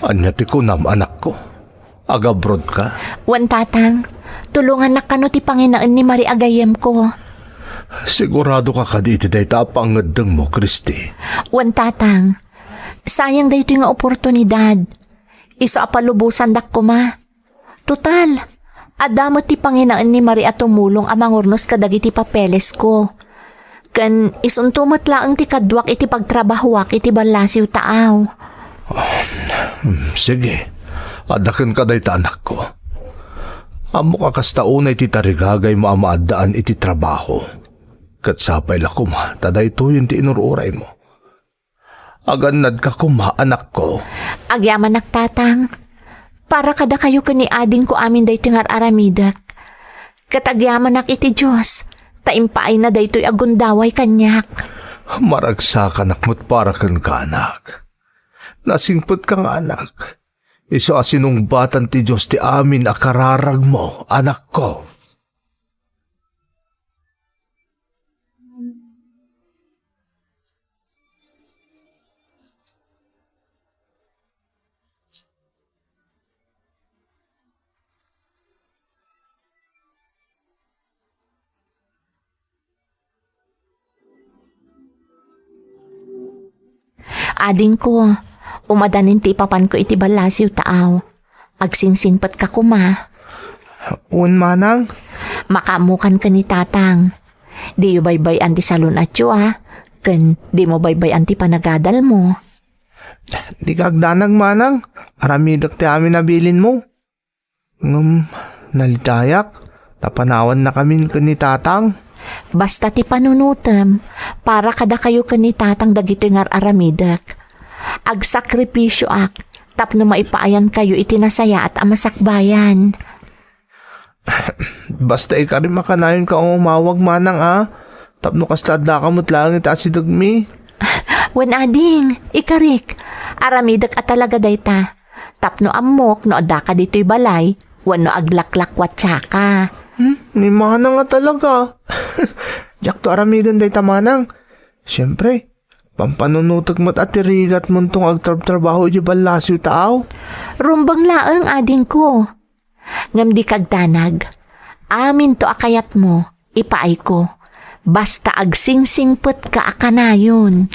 Ania ti kunam, anakko? Agabrodka? Wen, Tatang. Tulongannak kano ti panginaen ni Marie a gayyemko. Siguradoka kadi iti dayta a pangngeddengmo, Christy? Wen, Tatang. Sayang daytoy nga oportunidad. Isu a palubosandak koma. Total, adda met ti panginaen ni Marie a tumulong a mangurnos kadagiti papelesko. Ken isunto met laeng ti kaduak iti pagtrabahoak iti ballasiw taaw. Hmm, sige. Adda kenka dayta, anakko. Ammok a kasta unay ti tarigagaymo a maaddaan iti trabaho. Ket sapay la koma ta daytoyen ti inur-uraymo. Agannadka koma, anakko. Agyamanak, Tatang. Para kadakayo ken ni adingko amin daytoy nga ar-aramidek. Ket agyamanak iti Dios, ta impaayna daytoy a gundaway kaniak. Maragsakanak met para kenka, anak. Nasingpetka nga anak. Isu a sinungbatan ti Dios ti amin a kararagmo, anakko. Adingko, umadanin ti ipapanko iti ballasiw taaw. Agsingsingpetka koma. Wen, manang. Makaammokan ken ni Tatang. Diyo baybay-an ti salun-atyo, a. Ken dimo baybay-an ti panagadalmo. Dika agdanag, manang. Aramidek ti amin a bilinmo. Ngem, nalitayak, ta panawannakamin ken ni Tatang. Basta ti panunotem, para kadakayo ken ni Tatang dagitoy nga ar-aramidek. Agsakripisioak tapno maipaayankayo iti nasayaat a masakbayan. Basta ikarim a kanayonka nga umawag, manang, a, tapno kasta addaka met laeng iti asidegmi. Wen, ading, ikarik, aramidek a talaga dayta. Tapno ammok no addaka ditoy balay, wenno aglaklakwatsaka. Hmm? Ni manang a talaga. Diakto aramiden dayta, manang. Siempre, pampanunotek met a ti rigatmonto nga agtrabtrabaho iti ballasiw taaw. Rumbeng laeng, adingko. Ngem dika agdanag. Aminto a kayatmo, ipaayko. Basta agsingsingpetka a kanayon.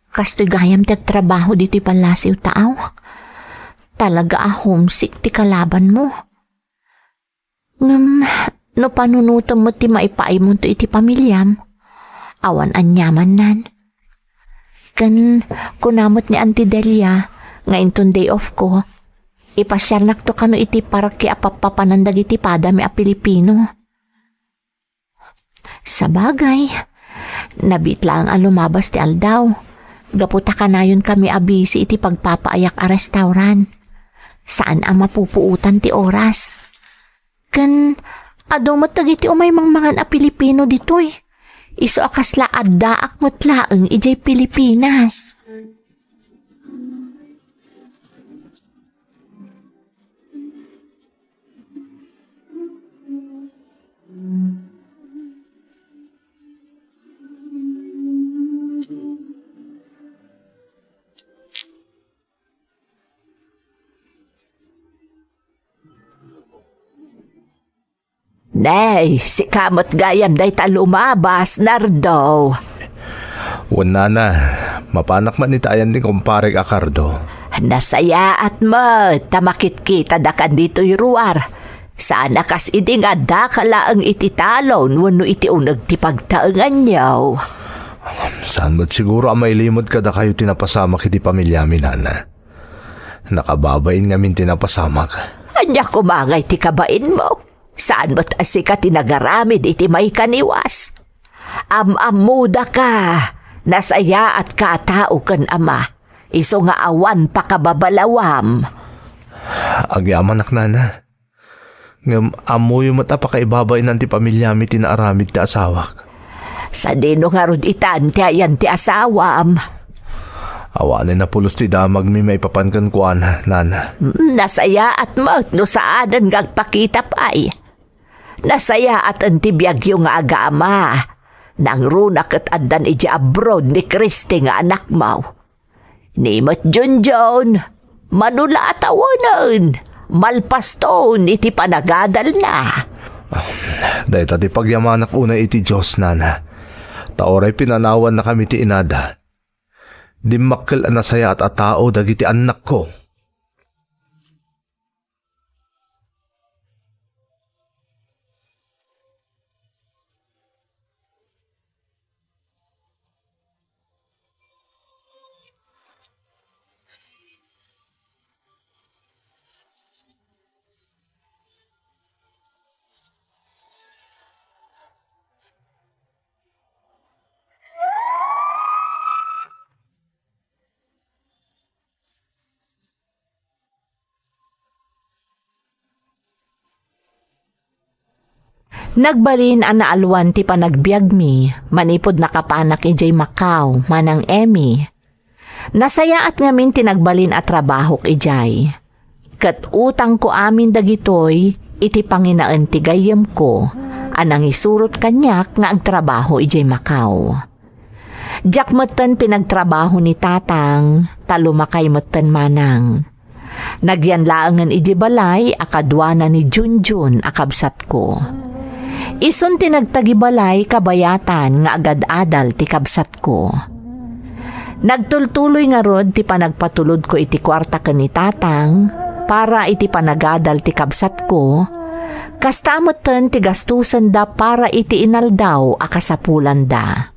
Kastoy gayam ti agtrabaho ditoy pallasiw taaw. Talaga a homesick ti kalabanmo. Ngem, no panunotem met ti maipaaymonto iti pamiliam, awan aniamannan. Ken kuna met ni Auntie Delia nga inton day off ko, ipasiarnakto kano iti parke a pappapanan dagiti padami a Pilipino. Sabagay, nabiit laeng a lumabas ti aldaw, gapu ta kanayonkami a busy iti pagpapaayak a restaurant. Saan a mapupuotan ti oras. Ken adu met dagiti umay mangmangan a Pilipino ditoy. Isu a kasla addaak met laeng idiay Pilipinas. Nay, sika met gayam dayta lumabas, Nardo. Wen, nana, mapanak met ita ayan ni kumparek a Cardo. Nasayaat met ta makitkitadakan ditoy ruar. Saan a kas idi nga addaka laeng iti talon wenno iti uneg ti pagtaenganyo. Saan met siguro a mailimod kadakayo ti napasamak iti pamiliami, nana. Nakababain ngamin ti napasamak. Ania koma ngay ti kabainmo? Saan met a sika ti nagaramid iti maikaniwas? Am-ammodaka, nasayaatka a tao ken ama, isu nga awan pakababalawam. Agyamanak, nana. Ngem ammoyo met a pakaibabainan ti pamiliami ti naaramid ti asawak. Sadino ngarud itan ti ayan ti asawam? Awanen a pulos ti damagmi maipapan kenkuana, nana. Mm, nasayaat met no saanen nga agpakita pay. Nasayaaten ti biagyo nga agama. Nangruna ket addan idiay abroad ni Christy nga anakmo. Ni met Junjun, mano la a tawenen, malpaston iti panagadalna. Dayta ti pagyamanak unay iti Dios, nana. Ta uray pinanawannakami ti inada. Dimmakkel a nasayaat a tao dagiti annakko. Nagbalin a naalwan ti panagbiagmi manipud nakapanak idiay Macau, Manang Emmy. Nasayaat ngamin ti nagbalin a trabahok idiay. Ket utangko amin dagitoy iti panginaen ti gayyemko a nangisurot kaniak nga agtrabaho idiay Macau. Diak metten pinagtrabaho ni Tatang, ta lumakay metten manang. Nagyan laengen idi balay a kaduana ni Junjun a kabsatko. Isun ti nagtagibalay kabayatan nga agad-adal ti kabsatko. Nagtultuloy ngarud ti panagpatulodko iti kuarta ken ni Tatang para iti panagadal ti kabsatko, kasta metten ti gastusenda para iti inaldaw a kasapulanda.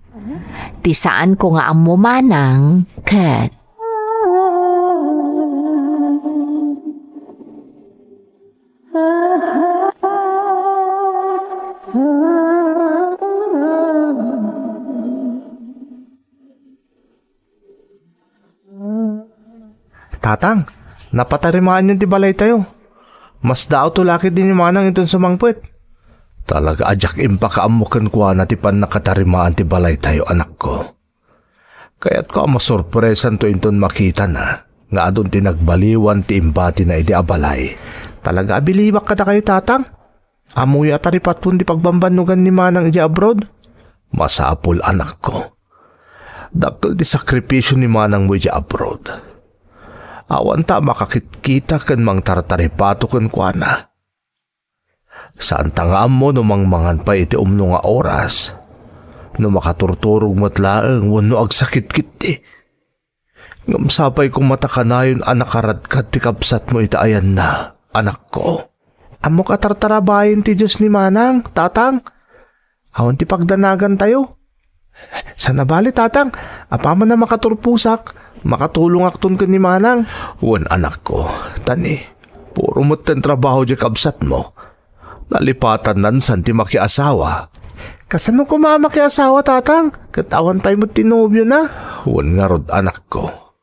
Ti saanko nga ammo manang ket. Tatang, napatarimaanyon ti balaytayo. Masdaawto la ketdi ni Manang inton sumangpet. Talaga a diak impakaammo kenkuana ti pannakatarimaan ti balaytayo, anakko. Kayatko a masurpresanto inton makitana nga adun ti nagbaliwan ti imbatina idi a balay. Talaga a bilibak kadakayo, Tatang. Ammoyo a taripatpon ti pagbambannogan ni Manang idiay abroad? Masapul, anakko. Dakkel ti sakripisio ni Manangmo idiay abroad. Awan ta a makakitkita ken mangtartaripato kenkuana. Saanta nga ammo no mangmangan pay iti umno nga oras, no makaturturog met laeng wenno agsakit ketdi. Ngem sapay koma ta kanayon a nakaradkad ti kabsatmo iti ayanna, anakko. Ammok a tartarabayen ti Dios ni Manang, Tatang. Awan ti pagdanagantayo. Saan a bale, Tatang, apaman a makaturposak, makatulongakton ken ni Manang. Wen, anakko, ta ni, puro metten trabaho diay kabsatmo. Nalipatannan san ti makiasawa. Kasano koma a makiasawa, Tatang? Ket awan pay met ti nobiona. Wen ngarud, anakko.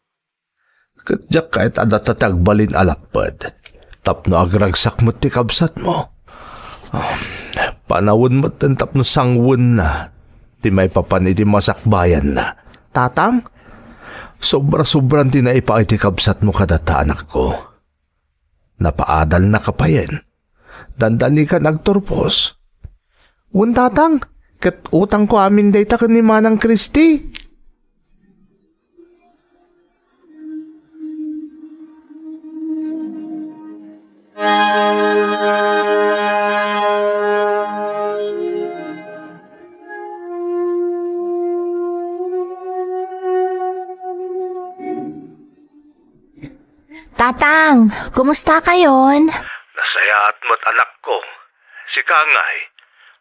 Ket diak kayat a data ti agbalin a lapped tapno agragsak met ti kabsatmo. Ah, panawen metten tapno sangwenna ti maipapan iti masakbayanna. Tatang, sobra-sobran ti naipaay ti kabsatmo kadata, anakko. Napaadalnaka payen. Dandanikan agturpos. Wen, Tatang, ket utangko amin dayta ken ni Manang Christy. Tatang, kumusta kayon? Nasayaat met, anakko. Sika ngay,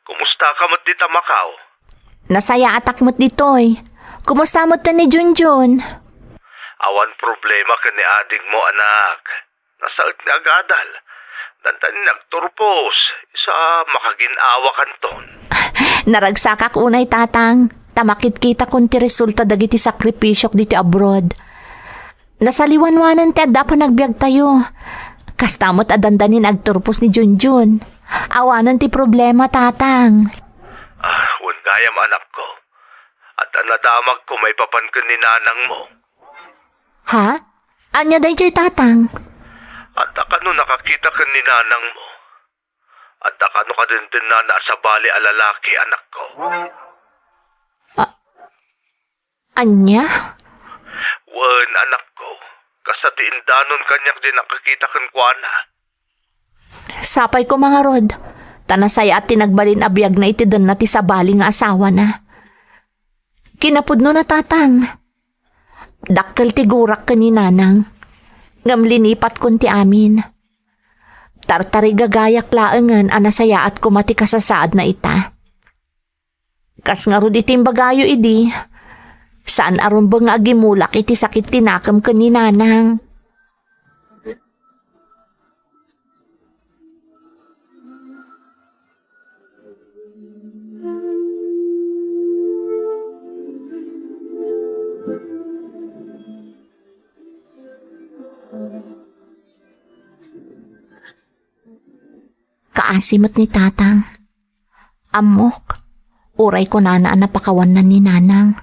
kumusta ka met dita Macau? Nasayaatak met ditoy. Kumusta met ken ni Junjun? Awan problema ken ni adingmo, anak. Nasaet nga agadal. Dandani nagturpos, isa makagin-awakanton. Naragsakak unay, Tatang, ta makitkitakon ti resulta dagiti sakripisiok ditoy abroad. Nasaliwanwanen ti adda a panagbiagtayo. Kasta met a dandanin agturpos ni Junjun. Awanen ti problema, Tatang. Ah, wen gayam, anakko. Adda nadamagko maipapan ken ni nanangmo. Ha? Ania daydiay, Tatang? Adda kano nakakita ken ni nanangmo. Adda kano kadendennana a sabali a lalaki, anakko. A-, ania? Wen, anakko, kasta ti indanon kaniak diay nakakita kenkuana. Sapay koma ngarud, ta nasayaat ti nagbalin a biagna iti denna ti sabali nga asawana. Kinapudnona, Tatang, dakkel ti gurak ken ni Nanang, ngem linipatkon ti amin. Tartarigagayak laengen a nasayaat koma ti kasasaadna ita. Kas ngarud iti imbagayo idi, saan a rumbeng nga agimulak iti sakit ti nakem ken ni Nanang. Kaasi met ni Tatang. Ammok, uray kunana a napakawanna ni Nanang,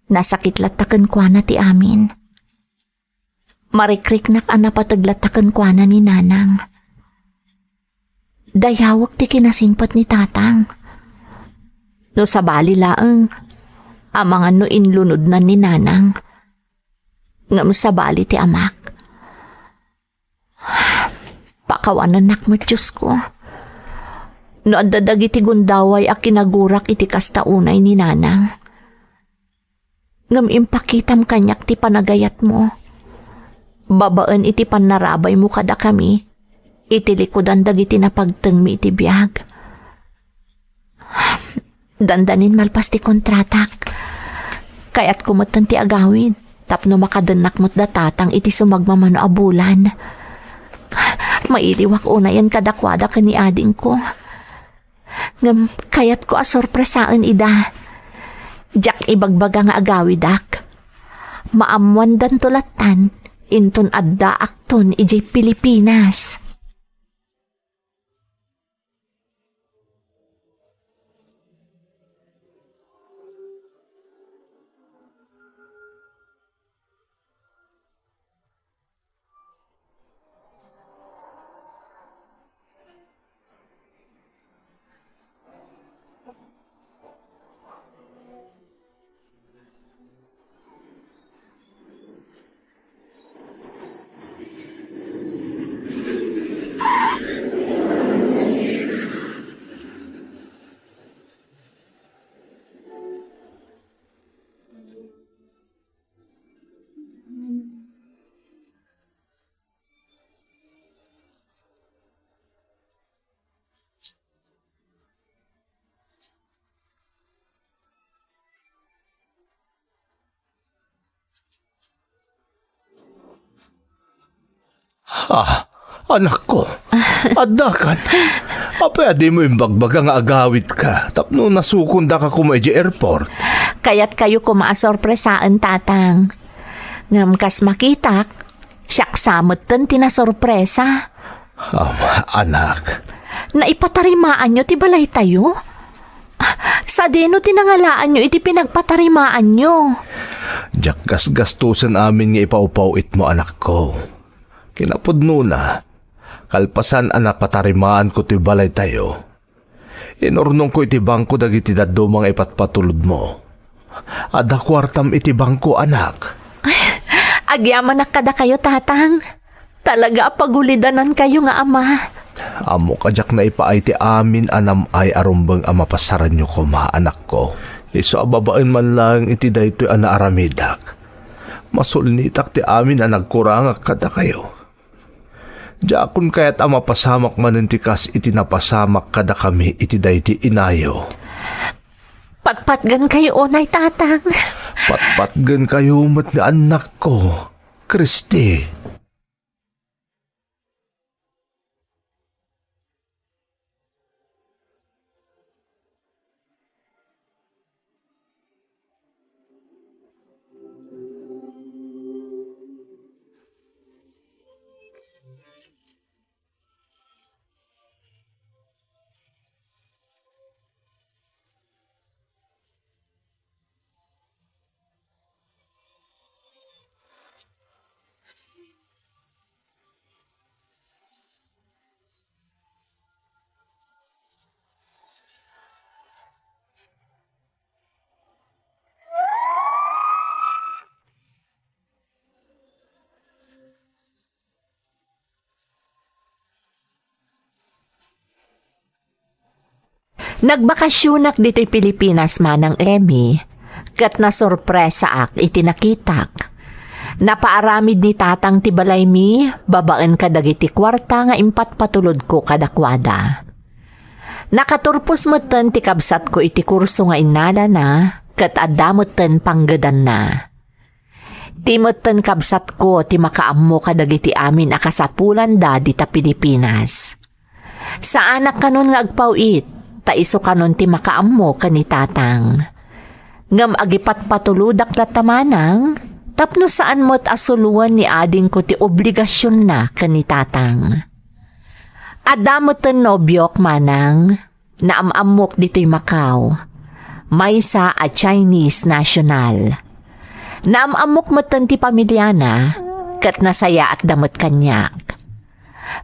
nasakit latta kenkuana ti amin. Marikriknak a napateg latta kenkuana ni Nanang. Dayawek ti kinasingpet ni Tatang. No sabali laeng, amangan no inlunodnan ni Nanang. Ngem sabali ti amak. Pakawanennak met, Diosko. No adda dagiti gundaway a kinagurak iti kasta unay ni Nanang, ngem impakitam kaniak ti panagayatmo babaen iti pannarabaymo kadakami iti likudan dagiti napagtengmi iti biag. Dandanin malpas ti kontratak. Kayatko metten ti agawid tapno makadennak met da Tatang iti sumagmamano a bulan. Mailiwak unayen kadakuada ken ni adingko. Ngem kayatko a sorpresaen ida. Diak ibagbaga nga agawidak. Maammoandanto lattan inton addaakton idiay Pilipinas. Ah, anakko, addakan. Apay a dimo imbagbaga nga agawidka tapno nasukondaka koma idiay airport? Kayatkayo koma a sorpresaen, Tatang. Ngem kas makitak, siak sa metten ti nasorpresa. Am, anak. Naipatarimaanyo ti balaytayo? Sadino ti nangalaanyo iti pinagpatarimaanyo? Diak gasgastosen amin nga ipaupaw-itmo, anakko. Kinapudnona, kalpasan a napatarimaanko ti balaytayo, inurnongko iti bangko dagiti dadduma nga ipatpatulodmo. Adda kuartam iti bangko, anak. Agyamanak kadakayo, Tatang. Talaga a pagulidanankayo nga ama. Ammok a diak naipaay ti amin a nam-ay a rumbeng a mapasaranyo koma, anakko. Isu a babaen man laeng iti daytoy a naaramidak, masulnitak ti amin a nagkurangak kadakayo. Diakon kayat a mapasamak manen ti kas iti napasamak kadakami iti daydi inayo. Patpatgenkayo unay, Tatang. Patpatgenkayo met ni annakko, Kristi. Nagbakasionak ditoy Pilipinas, Manang Emmy, ket nasorpresaak iti nakitak. Napaaramid ni Tatang ti balaymi babaen kadagiti kuarta nga impatpatulodko kadakuada. Nakaturpos metten ti kabsatko iti kurso nga innalana, ket adda metten panggedanna. Ti metten kabsatko ti makaammo kadagiti amin a kasapulanda dita Pilipinas. Saanak kanon nga agpaw-it, ta isu kanon ti makaammo ken ni Tatang. Ngem agipatpatulodak latta, Manang, tapno saan met a suloen ni adingko ti obligasionna ken ni Tatang. Adda metten nobiok, Manang. Naam-ammok ditoy Macau. Maysa a Chinese national. Naam-ammok metten ti pamiliana, ket nasayaatda met kaniak.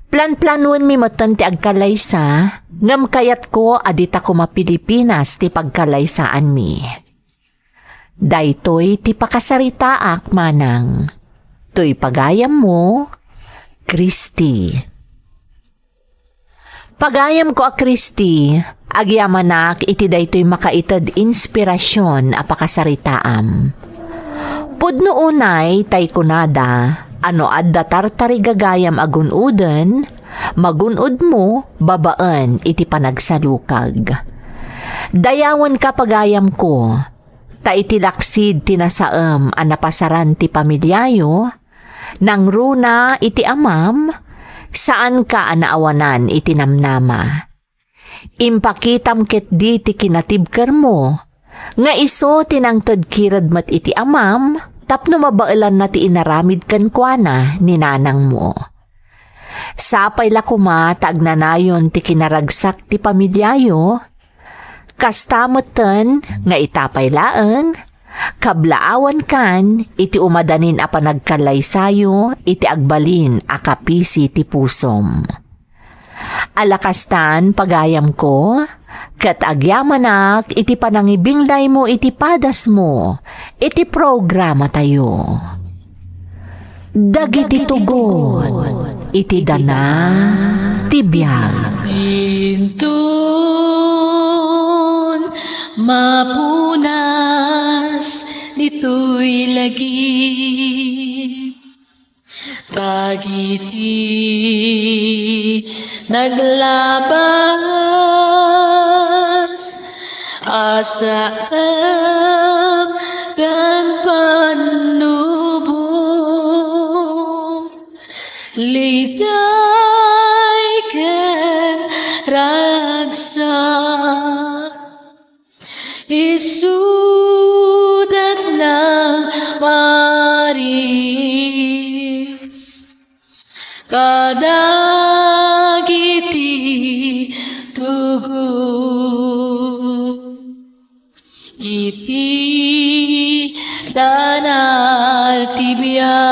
Planplanoenmi metten ti agkallaysa, ngem kayatko a dita koma Pilipinas ti pagkallaysaanmi. Daytoy ti pakasaritaak, Manang. Toy pagayammo, Christy. Pagayamko a Christy, agyamanak iti daytoy makaited inspirasyon a pakasaritaam. Pudno unay tay kunada a no adda tartarigagayam a gun-oden, magun-odmo babaen iti panagsalukag. Dayawenka, pagayamko, ta iti laksid ti nasaem a napasaran ti pamiliayo, nangruna iti amam, saanka a naawanan iti namnama. Impakitam ketdi ti kinatibkermo, nga isu ti nangted kired met iti amam tapno mabaelanna ti inaramid kenkuana ni nanangmo. Sapay la koma ta agnanayon ti kinaragsak ti pamiliayo, kasta metten nga ita pay laeng, kablaawankan iti umadanin a panagkallaysayo iti agbalin a kapisi ti pusom. Ala kastan, pagayamko, ket agyamanak iti panangibinglaymo iti padasmo iti programatayo. Dagiti tugot iti dana ti biag. Inton mapunas ditoy lagi, dagiti naglabas a saem ken pannubo, liday ken ragsak. Isudat nang maris kadagiti tugot iti dana ti biag.